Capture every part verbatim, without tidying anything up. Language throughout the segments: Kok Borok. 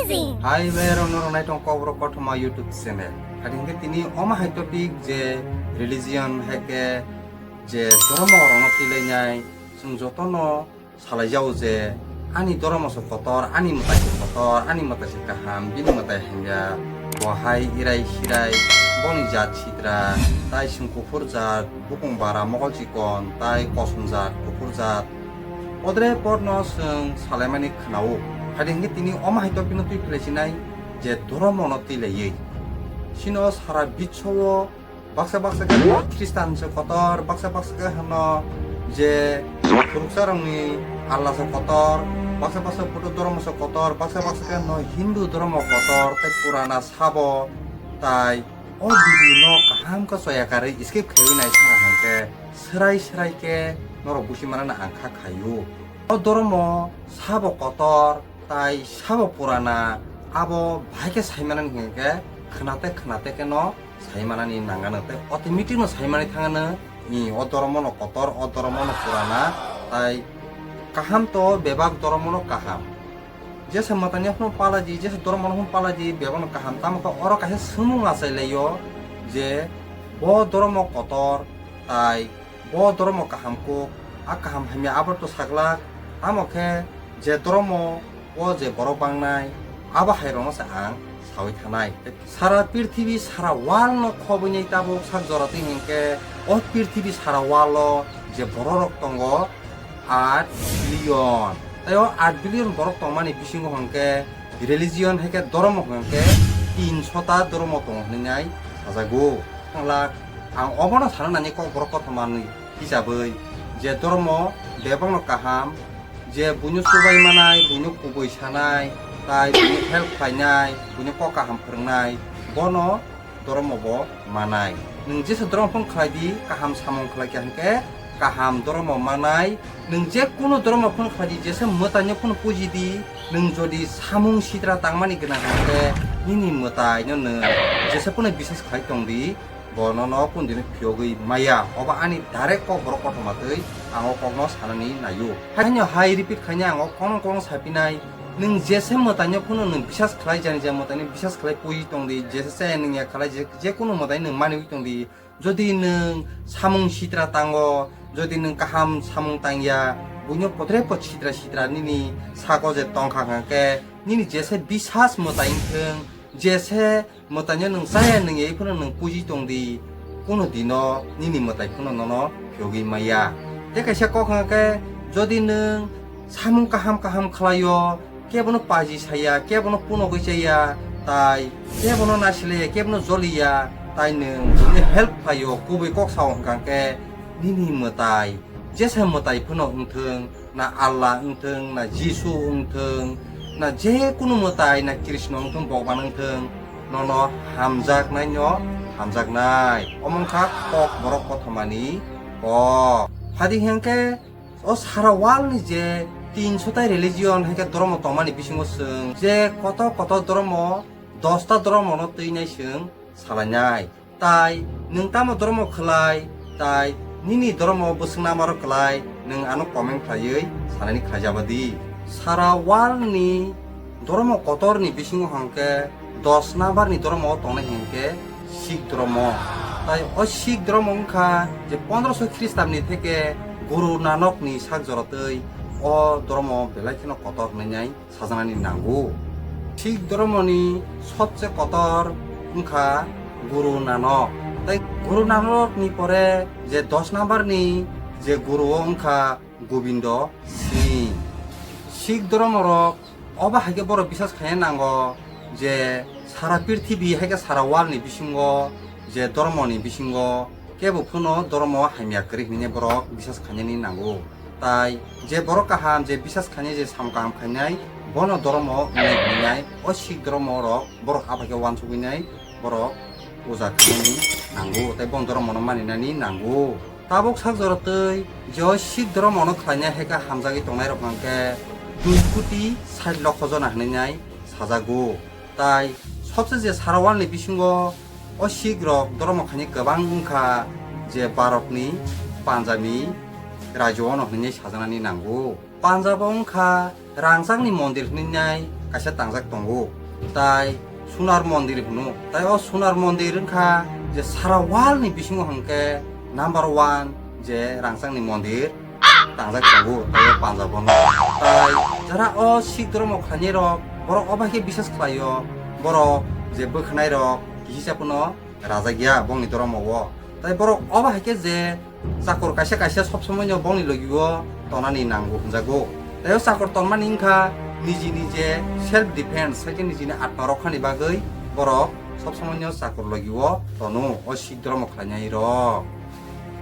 Hai bai rok norok nai tong Kokborok Kothoma YouTube channel. Adi hwnkhe tini omo hai topic je religion hai khe je dhormo rokno twilainai chwng jotono salai jao je ani dhormo se kotor, ani mwtai se kotor, ani mwtai se kaham, bini mwtai hamya, bo hai irai sirai, boni jat sitra, tai chwng kuphur jat, bukung bara, mokol chikon, tai kosom jat, kuphur jat, Odre porno chwng salaimani khwnao. Haidi hwnkhe tini omo hai topino twi phlaisinai je dhormono twi laiwi. Chino sara biswo baksa baksa khe hwno Khristan se kotor, baksa baksa khe hwno je khuruksa rokni Allah se kotor, baksa baksa Buddho dhormo se kotor, baksa baksa khe hwno Hindu dhormo kotor, tei purana sabo tai o video no kaham khe choya karwi skip khaiwi naisana hwnkhe. Swrai swrai khe norok busi manani ang kha khaio. O dhormo sabo kotor tai sabo purana, abo bahai khe sai manani hwnkhe khwnate khwnate khe no sai manani nangano tei automatic no sai manwi thangano. I o dhormo no kotor, o dhormo no purana, tai kaham to bebak dhormo no kaham. Jesa mwtaino phano palaidi, jesa dhormono phano palaidi, bebakno kaham. Tamo khe oro kaisa swngmung achai laio je bo dhormo kotor tai bo dhormo kaham kuk, a kaham hamya abo to saglak. Tamo khe je dhormo o je borok bangnai, abo hai rokno se ang sawi thanai. Sara prithibi, sara world no khobwini tabuk sak jora twi hwnkhe o prithibi sara world o je borok rok tongo, aat billion. Tei o aat billion borok tongmani bisingo hwnkhe religion hai khe dhormo hwnkhe tinsho ta dhormo tongo hwnwi nai sajago. Thangla ang obono sana nani Kokborok Kothoma ni hisabwi je dhormo bebakno kaham, je buino chubai manai, buino kubui sanai, tai buino help khlainai, buino kok kaham phwrwngnai, bono dhormo bo manai. Nwng jesa dhormo phano khlai di, kaham samung khlai kha hwnkhe kaham dhormo manai. Nwng je kunu dhormo phano khlai di, jesa mwtaino phano puji di, nwng jodi samung sitra tangmani gwnang hwnkhe nini mwtaino nwng jesa phano bisas khlai tong di, bo nono kunu dino phiyogwi maya. Obo ani direct Kokborok Kothoma twi ang o kokno sanani naio. Haino hai repeat khaina ang o kono kono sapinai. Nwng jesa mwtaino phano nwng bisas khlai, jani jani mwtaino bisas khlai pui tong di, jesa chaya nwng ya khlai, je, je kunu mwtai nwng manwi tong di. Jodi nwng samung sitra tango, jodi nwng kaham samung tangya, buino potre pot sitra sitra nini sako je tongkha hwnkhe, nini jesa bisas mwtai wngthwng, jesa mwtaino nwng chaya nwng ya phano nwng puji tong di, kunu dino nini mwtai phano nono phiyogwi maya. Tei kaisa kok hwnkhe, jodi nwng samung kaham kaham khlaio, kebono paji saya, kebono punogwi chaya, tai kebono nasilaya, kebono joliya, tai nwng buino help khlaio, kubui kok sao hwnkha khe nini mwtai, jesa mwtai phano wngthwng, na Allah wngthwng, na Jisu wngthwng, na je kunu mwtai, na Krishna wngthwng, Bhagwan wngthwng, nono hamjaknaino hamjaknai. Omo wngkha Kokborok Kothomani kok. Phadi hwnkhe o sara world ni je tinsho tai religion hai khe dhormo tongmani bisingo chwng je kotor kotor dhormo, dosta dhormo no twi nai chwng salainai. Tai nwng tamo dhormo khlai, tai nini dhormo bwswk namaro khlai, nwng ano comment khlaiwi sanani khlaijaba di. Sara world ni dhormo kotor ni bisingo hwnkhe dos number ni dhormo o tongnai hwnkhe Sikh dhormo. Tai o Sikh dhormo wngkha je pondroso Khristabni theke Guru Nanok ni sak jora twi o dhormo belai kheno kotor hwnwi nai sajaknani nango. Sikh dhormoni sobse kotor wngkha Guru Nanok. Tai Guru Nanok ni pore je dos number ni je guru o wngkha Gobindo Singh. Sikh dhormo rok obo hai khe borok bisas khaina nango je sara prithibi hai khe sara world ni bisingo je dhormo ni bisingo kebo phano dhormo hamya kwrwi hwnwi borok bisas khainani nango. Tai je borok kaham, je bisas khainai, je sam kaham khainai, bono dhormo wngnai hwnwi o Sikh dhormo rok borok aphai khe uansugwi nai borok puja khainani nango, tai bono dhormo no maninani nango. Tabuk sak jora twi je o Sikh dhormo no khlainai hai khe hamjagwi tongnai rok hwnkhe dui koti sait lokho jona hwnwi nai sajago. Tai sobse je sara world ni bisingo o Sikh rok dhormo khainai kwbang wngkha je Bharat ni Punjab ni rajyo o no hwnwi sajaknani nango. Punjab o wngkha rangchak ni mondir hwnwi nai kaisa tangjak tongo, tai Sunar Mondir hwno. Tai o Sunar Mondir wngkha je sara world ni bisingo hwnkhe number one je rangchakni mondir tangjak tongo, tai o Punjab o no. Tai jara o Sikh dhormo khlainai rok, borok o bai khe bisas khlai o, borok je bwkhwnai rok kisa phano rajak ya bongni dhormo o. Tai borok o bai khe je chakur kaisa kaisa sob somoi no bongni logi o tonani nango hwnjago. Tai o chakur tonmani wngkha niji nije self defense, sai khe nijini atma rokhani bagwi borok sob somoi no chakur logi o tono o Sikh dhormo khlainai rok.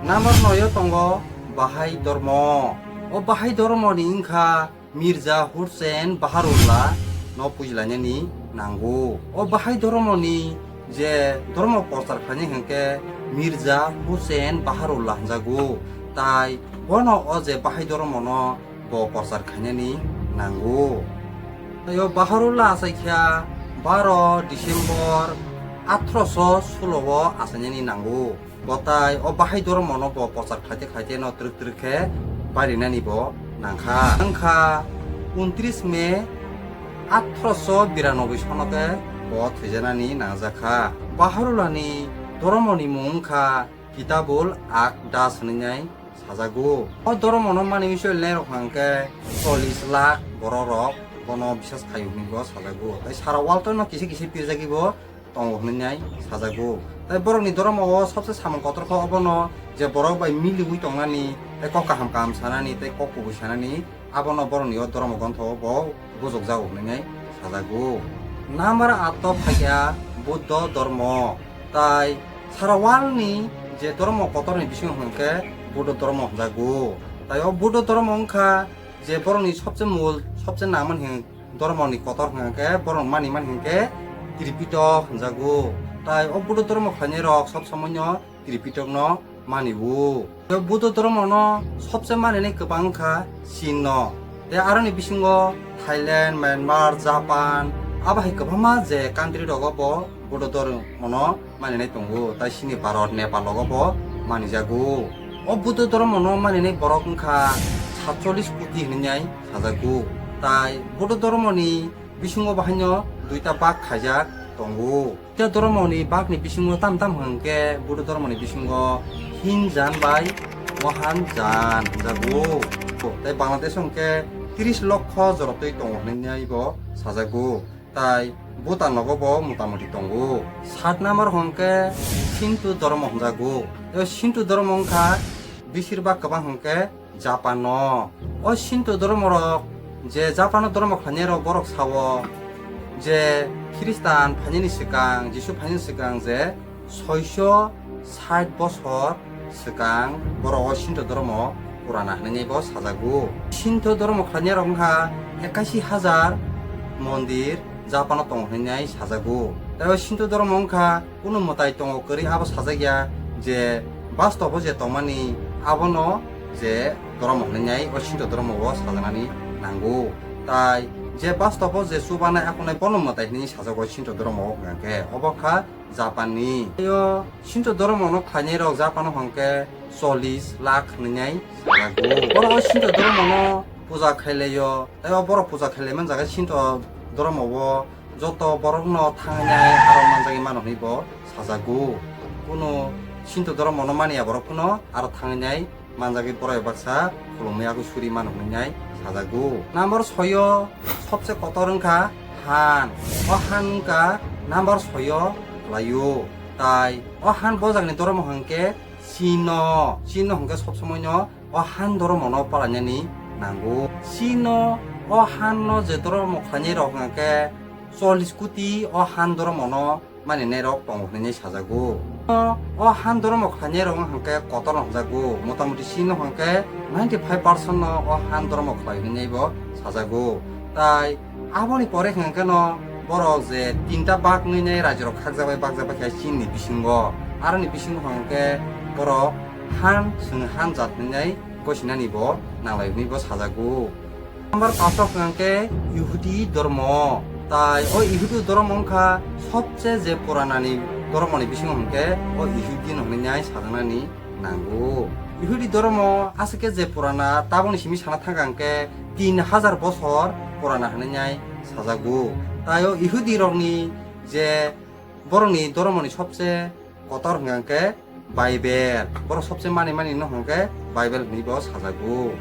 Number noi o tongo Bahai dhormo. O Bahai dhormo ni wngkha Mirza Hussain Baharullah no pujilainani nango. O Bahai dhormo ni je dhormo prochar khlainai hwnkhe Mirza Hussain Baharullah hwnjago. Tai bono o je Bahai dhormo no bo prochar khlainani nango. Tai o Baharullah achaikha baro December atharoso sulo o achainani nango. Bo tai o Bahai dhormo no bo prochar khlaite khlaite no twrwk twrwk khe barinani bo nangkha. Wngkha untris May atharoso biranoboi sono khe bo thwijanani nangjakha. Baharullah ni dhormo ni mung wngkha Kitabul Aqdas hwnwi nai sajago. O dhormo no mani wngwi solinai rok hwnkhe chollish lakh borok rok bono bisas khaio hwnwi bo sajago. Tai sara world no kisa kisa pirjagwi bo tongo hwnwi nai sajago. Tai borokni dhormo o sobse samung kotor khe obono je borok bai miliwi tongnani, tei kok kaham kaham sanani, tei kok kubui sanani, abono borokni o dhormo grontho o bo bujokjago hwnwi nai sajago. Number aat o phaikha Buddho dhormo. Tai sara world ni je dhormo kotor ni bisingo hwnkhe Buddho dhormo hwnjago. Tai o Buddho dhormo wngkha je borokni sobse mul, sobse nangmani dhormoni kotor hwnkhe borok mani mani hwnkhe Tripitok hwnjago. Tai o Buddho dhormo khlainai rok sob somoi no Tripitok no mani o. O Buddho dhormo no sobse mani nai kwbang wngkha Chin no. Tei aroni bisingo Thailand, Myanmar, Japan, abo hai kwbangma je country rogo bo Buddho dhormo no maninai tongo, tai chini Bharat, Nepal rogo bo manijago. O Buddho dhormo no maninai borok wngkha satchollish koti hinwi nai sajago. Tai Buddho dhormo ni bisingo bo haino duita bak khaijak tongo. Tei dhormo ni bak ni bisingo tam tam hwnkhe Buddho dhormo ni bisingo Hin jan bai Mohan jan hwnjago. Tai Bangladesh hwnkhe tris lokho jorotwi tongo hinwi nai bo sajago. Tai Bhutan nogo bo motamoti tongo. Sat number hwnkhe Shinto dhormo hwnjago. Tei Shinto dhormo wngkha bisir bak kwbang hwnkhe Japan no. O Shinto dhormo rok je Japan o dhormo khlainai rok borok sao je Khristan phainani swkang, Jisu phainani swkang je soiso sait bosor swkang borok o Shinto dhormo purana hinwi bo sajago. Shinto dhormo khlainai rok wngkha ekashi hajar mondir Japan o tongo hinwi sajago. Tei o Shinto dhormo wngkha kunu mwtai tongo kwrwi abo sajak ya je bastobo je tongmani abono je dhormo hinwi o Shinto dhormo o sajaknani nango. Tai je bastobo je chubanai akonai bono mwtai hinwi sajago Shinto dhormo o hwnkhe obo kha Japan ni. Tei o Shinto dhormo no khlainai rok Japan o hwnkhe chollish lakh hinwi nai sajago. Borok o Shinto dhormo no puja khailai o, tei o borok puja khailai man jaga Shinto dhormo o joto borok no thangwi nai aro manjagwi mano hinwi bo sajago. Kunu Shinto dhormo no mani ya borok phano aro thangwi nai manjagwi borok baksa khulumwi agwi suri mano hinwi nai sajago. Number soi o sobse kotor wngkha Han. O Han wngkha number soi o khlai o. Tai o Han bojak ni dhormo hwnkhe Chin no. Chin no hwnkhe sob somoi no o Han dhormo no palainani nango. Chin no o Han no je dhormo khlainai rok hwnkhe chollish koti o Han dhormo no maninai rok tongo hinwi sajago. O Han dhormo khlainai rok hwnkhe kotor no hwnjago, motamoti Chin no hwnkhe ninety five percent no o Han dhormo khlai hinwi bo sajago. Tai aboni pore hwnkhe no borok je tinta bak wngwi nai rajyo rok khakjak bai bakjak bai khe Chin ni bisingo, aroni bisingo hwnkhe borok Han, chwng Han jat hinwi gosinani bo nanglai hinwi bo sajago. Number paanch o hwnkhe Yehudi dhormo. Tai o Yehudi dhormo wngkha sobse je purana ni dhormo ni bisingo hwnkhe o Yehudi no hinwi nai sajaknani nango. Yehudi dhormo aswk khe je purana, tabukni simi sana thangkha hwnkhe tin hajar bosor purana hinwi nai sajago. Tai o Ihudi rokni je borokni doromoni sobse kotor hwnkha hwnkhe Bible, borok sobse mani mani no hwnkhe Bible hwnwi bo sajago.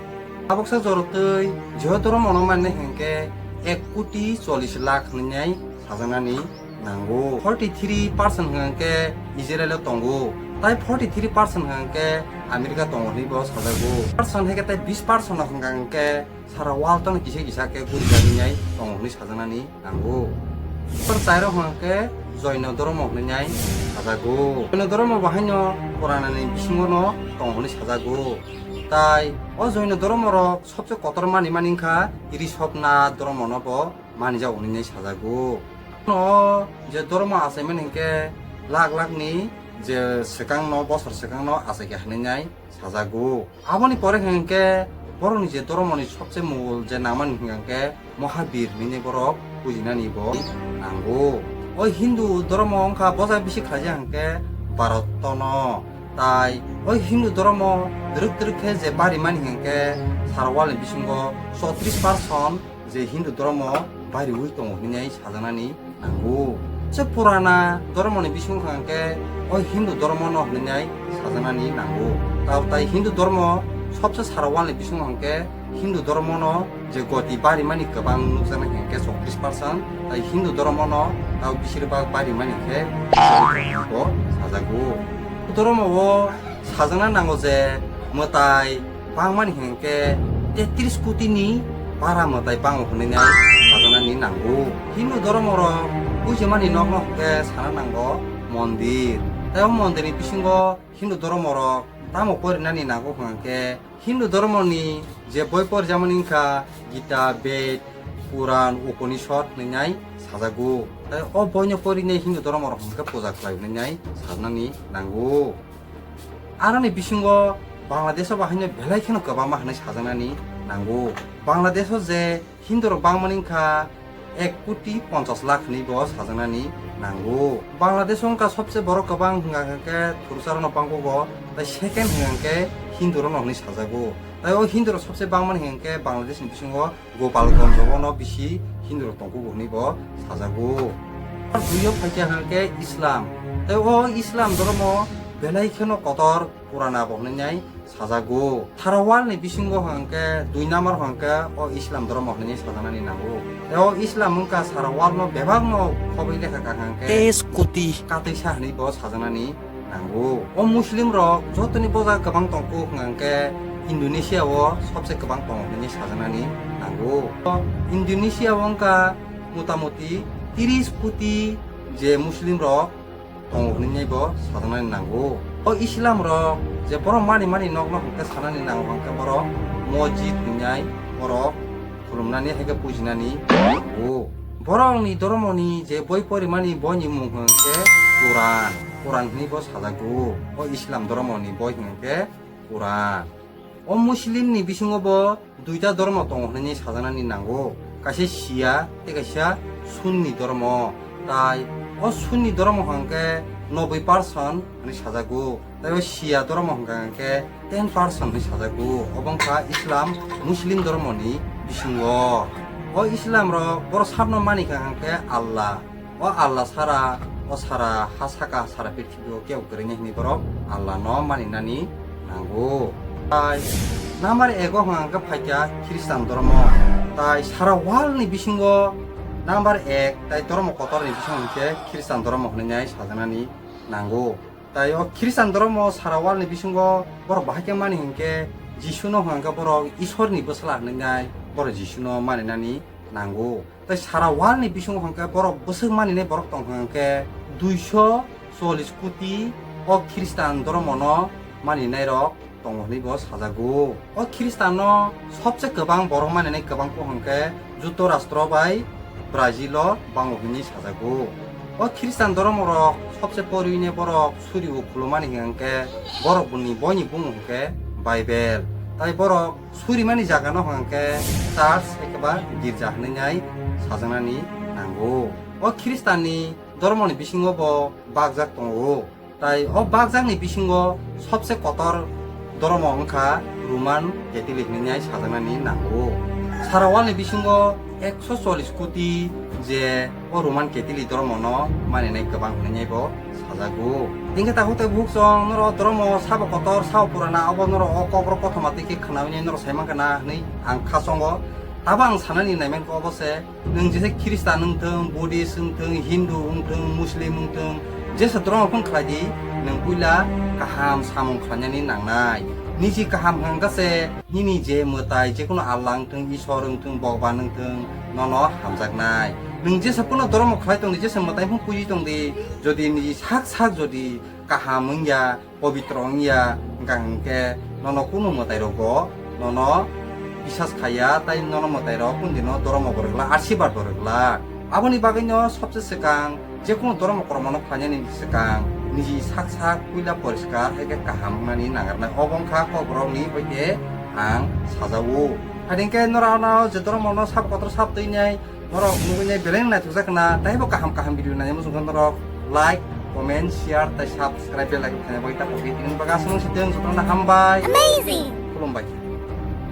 Tabuksa jorotwi Jiho doromno mani hwnkhe ek koti chollish lakh hwnwi sajaknani nango. Forty three percent hwnkhe Israel o tongo, tai forty three percent hwnkhe America tongo hwnwi bo sajago. Percent hwnkhe tai bis percent hwnkha hwnkhe sara world no kisa kisa khe guri jani nai tongo hwnwi sajaknani nango. Tor chairok hwnkha khe Joino dormo hwnwi nai sajago. Joino dormo bo haino Puranani bisingo no tongo hwnwi sajago. Tai o Joino dormo rok sobse kotor mani mani wngkha Rishabnath dormo no bo manijak hwnwi nai sajago. O je dormo achaimani hwnkhe lakh lakh ni je swkang no, bosor swkang no achaikha hwnwi nai sajago. Aboni pore hwnkhe borokni je doromoni sobse mul je nangmani hwnkhe Mohabir hinwi borok bujinani bo nango. O Hindu dormo wngkha bosa bisi khlaijak hwnkhe Bharat no. Tai o Hindu dormo twrwk twrwk khe je barimani hwnkhe sara world ni bisingo chottrish percent je Hindu dormo bariwi tongo hinwi sajaknani nango. Se Purana dormoni bisingo hwnkha hwnkhe o Hindu dormono hinwi sajaknani nango. Tao tai Hindu dormo sobse sara world ni bisingo hwnkhe Hindu dormono je goti barimani kwbang nukjaknai hwnkhe chottrish percent, tai Hindu dormono tao bisir bak barimani khe bo sajago. Dormo o sajakna nango je mwtai bangmani hwnkhe tetris koti ni bara mwtai bango hwnwi nai sajaknani nango. Hindu dormo rok puijamani nokno hwnkhe sana nango mondir. Tai o mondir ni bisingo Hindu dormo rok tamo porinani nango hwnkhe Hindu dormo ni je boi porijamani wngkha Gita, Ved, Puran, Upanishad hwnwi nai sajago. Tai o boino porinai Hindu dormo rok hwnkhe puja khlai hwnwi nai sajaknani nango. Aroni bisingo Bangladesh o bahaino belai kheno kwbangma hwnwi sajaknani nango. Bangladesh o je Hindu rok bangmani wngkha ek koti ponchas lakh hwnwi bo sajaknani nango. Bangladesh o wngkha sobse borok kwbang hwnkha hwnkhe Thursa rokno bangkuk o, tai second hwnkha hwnkhe Hindu rokno hwnwi sajago. Tai o Hindu rok sobse bangmani hwnkha hwnkhe Bangladesh ni bisingo Gopalganj o no bisi Hindu rok tongkugo hwnwi bo sajago. Ar dui o phaikha hwnkhe Islam. Tai o Islam dhormo belai kheno kotor Purana bo hwnwi nai sajago. Sara world ni bisingo hwnkhe dui number hwnkhe o Islam dhormo hwnwi sajaknani nango. Tai o Islam wngkha sara world no bebak no khobwi lekha kha hwnkhe Teis koti. Katwisa hwnwi bo sajaknani nango. O Muslim rok jotoni boja kwbang tongkuk hwnkhe Indonesia o sobse kwbang tongo hwnwi sajaknani nango. O Indonesia o wngkha motamuti tris koti je Muslim rok tongo hwnwi bo sajaknani nango. O Islam rok je borok mani mani nokno hwnkhe sanani nango hwnkhe borok mosjid hwnwi borok khulumnani hai khe pujinani nango. Borokni dhormoni je boi porimani boini mung hwnkhe Quran. Quran hwnwi bo sajago. O Islam dhormoni boi hwnkhe Quran. O Muslim ni bisingo bo duita dhormo tongo hwnwi sajaknani nango. Kaisa Shia tei kaisa Sunni dhormo. Tai o Sunni dhormo hwnkhe noboi percent hwnwi sajago. Tai o Shia dhormo hwnkha hwnkhe ten percent hwnwi sajago. Obo wngkha Islam, Muslim dhormoni bisingo. O Islam rok borok sabno mani kha hwnkhe Allah. O Allah sara, o sara ha saka, sara prithibi o kebo kwrwini hwnwi borok Allah no maninani nango. Tai number ego hwnkha hwnkhe phaikha Khristan dhormo. Tai sara world ni bisingo number ek tai dhormo kotor ni bisingo hwnkhe Khristan dhormo hwnwi sajaknani nango. Tai o Khristan dhormo sara world ni bisingo borok bahai khe mani hwnkhe Jisu no hwnkha hwnkhe borok Ishwar ni bwsla hwnwi nai borok Jisu no maninani nango. Tai sara world ni bisingo hwnkhe borok bwswk maninai borok tong hwnkhe duiso chollish koti o Khristan dhormo no maninai rok tongo hwnwi bo sajago. O Khristan no sobse kwbang borok maninai kwbang kok hwnkhe Jutorastro bai Brazil o bango hwnwi sajago. O Khristan dhormo rok sobse porwini borok suri o khulumani hwnkhe borok ni boini bumung hwnkhe Bible. Tai borok surimani jaga no hwnkhe church ekeba girja hwnwi nai sajaknani nango. O Khristan ni dhormo ni bisingo bo bakjak tongo. Tai o bakjakni bisingo sobse kotor dhormo wngkha Roman Catholic hwnwi sajaknani nango. Sara world ni bisingo Ekso chollish koti je o Roman Catholic dhormono maninai kwbang hwnwi bo sajago. Hinkhe tabuk tei bukhuk chwng norok dhormo sabo kotor, sabo purana, obo norok o kokrok kothoma twi khe khwnawi norok sai mankha na hwnwi ang kha chongo. Abo ang sanani naimankha obo se, nwng jesa Khristan wng thung, Buddhist wng thung, Hindu wng thung, Muslim wng thung, jesa dhormo phano khlai di, nwng puila kaham samung khlainani nangnai. Niji kaham hwnkha se, nini je mwtai, jekono Allah wng thung, Isor wng thung, Bhagwan wng thung, nono hamjaknai. Nwng jesa phano dhormo khlai tong di, jesa mwtai phano puji tong di, jodi niji sak sak jodi kaham wngya, pobitro wngya, hwnkha hinkhe nono kunu mwtai rogo nono bisas khaiya, tai nono mwtai rok kunu dino dhormo bo rwgla, ashirbad bo rwgla. Aboni bagwi no sobse swkang jekono dhormo kormo no khlainani swkang niji sak sak puila poriskar hai khe kaham wngnani nangarnai. Obo wngkha kokborok ni bai khe ang sajao. Hai hinkhe norok ano je dhormo no sab kotor sab twi nai, norok nugwi nai belai no naithokjak na, taibo kaham kaham video nai muchungkha norok like, comment, share tai subscribe bell icon khaina bagwi ta pokhe tini bagwi aswk se teng jotono hambai. Amazing! Khulumbai.